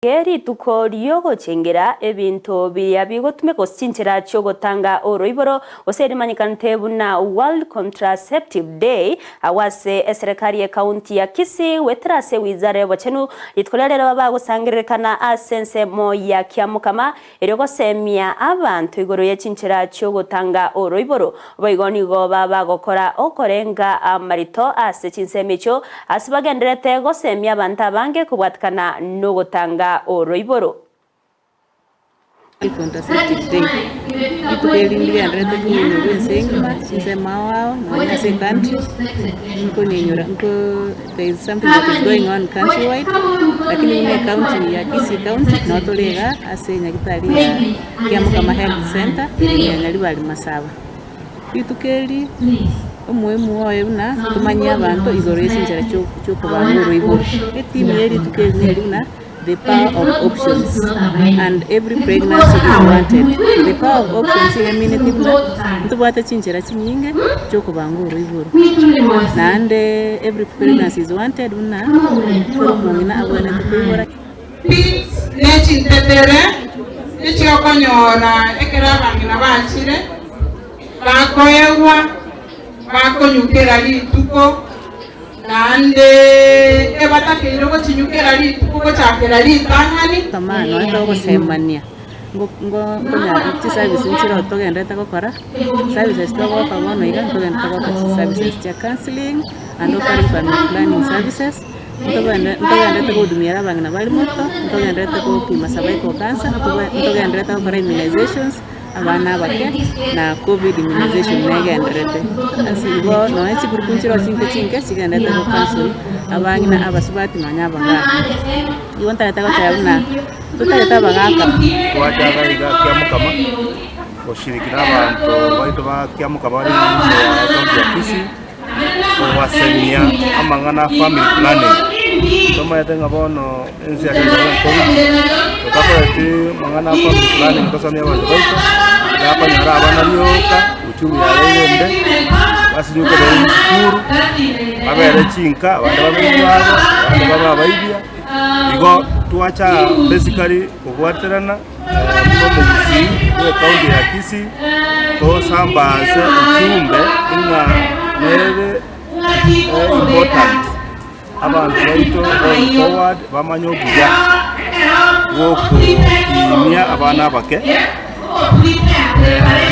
Rituko riogochengera ebinto biria bigotumeka gose chinchera chiogotanga oroiboro gose erimanyekanete buna World Contraceptive Day agwo ase eserekari y'ecounty ya Kisii goetera ase ewizara y'obochenu rituko ria rero bagosangererekana ase ensemo ya Kiamokama erio gosemia abanto igoro ye chinchera chiogotanga oroiboro. Boigo nigo babagokora okorenga amarito ase chinsemo echio ase bagendererete gosemia abanto abange kobwatikana nogotanga oroiboro. Contraceptive Day, rituko eri ndigendererete kominyorwa ense engima, chinsemo ao ao, nonya ase ecountry, nkominyora nko there is something that is going on country wide, lakini buna ecounty ya Kisii county noo tore igaa ase enyagitari ya Kiamokama Health Centre ere ime ya Nyaribari Masaba. Rituko eri omoimu oye buna tomanyie abanto igoro ye chinchera chio chiokobanga oroiboro. Etheme ye rituko eri neri buna the power of options and every pregnancy is wanted. The power of options iga emineti buna ntobwate chinchera chinyinge chiokobanga oroiboro. Naende every pregnancy is wanted buna kera omong'ina abwenerete koibora. Pits ne chintetere echiokonyora ekero abang'ina bachire, bakoegwa, bakonywa kera rituko, naende ebatakeire gochinywa kera rituko gochakera ritang'ani. Kama nonya togosemania nkonyara chiservice nchire togenderete gokora, services togoka bono iga ntogenderete goka chiservices chia counselling and offering family planning services. Ntogenderete gohudumia abang'ina bare morito, ntogenderete gopima cervical cancer, ntogenderete gokora immunizations abana abake na covid immunization negendererete. Ase igo nonya chigroup nchire chinke chinke chigendererete go counsel abang'ina abasubati nonya abagaka. Igo ntagete goteba buna totarete abagaka. Twachaka iga Kiamokama goshiriki na abanto baito ba Kiamokama bare ime ya ekaunti ya Kisii. Kobasemia amang'ana a family planning. Tomaete ng'a bono ense ya Kenya nabo enkong'u, totakoreti amang'ana a family planning tosemie abanto baito, bakonyora abana rioka, uchumi yabeire embe, basinywe kobera chisukuru, babere chinka, abande babe ebibago, abande babe abaibia, igo twacha basically kobwaterana. Buna omogusii bw'ecounty ya Kisii, tosambaase echumbe ng'a nere important abanto baito going forward bamanye obuya bw'okokinia abana abake.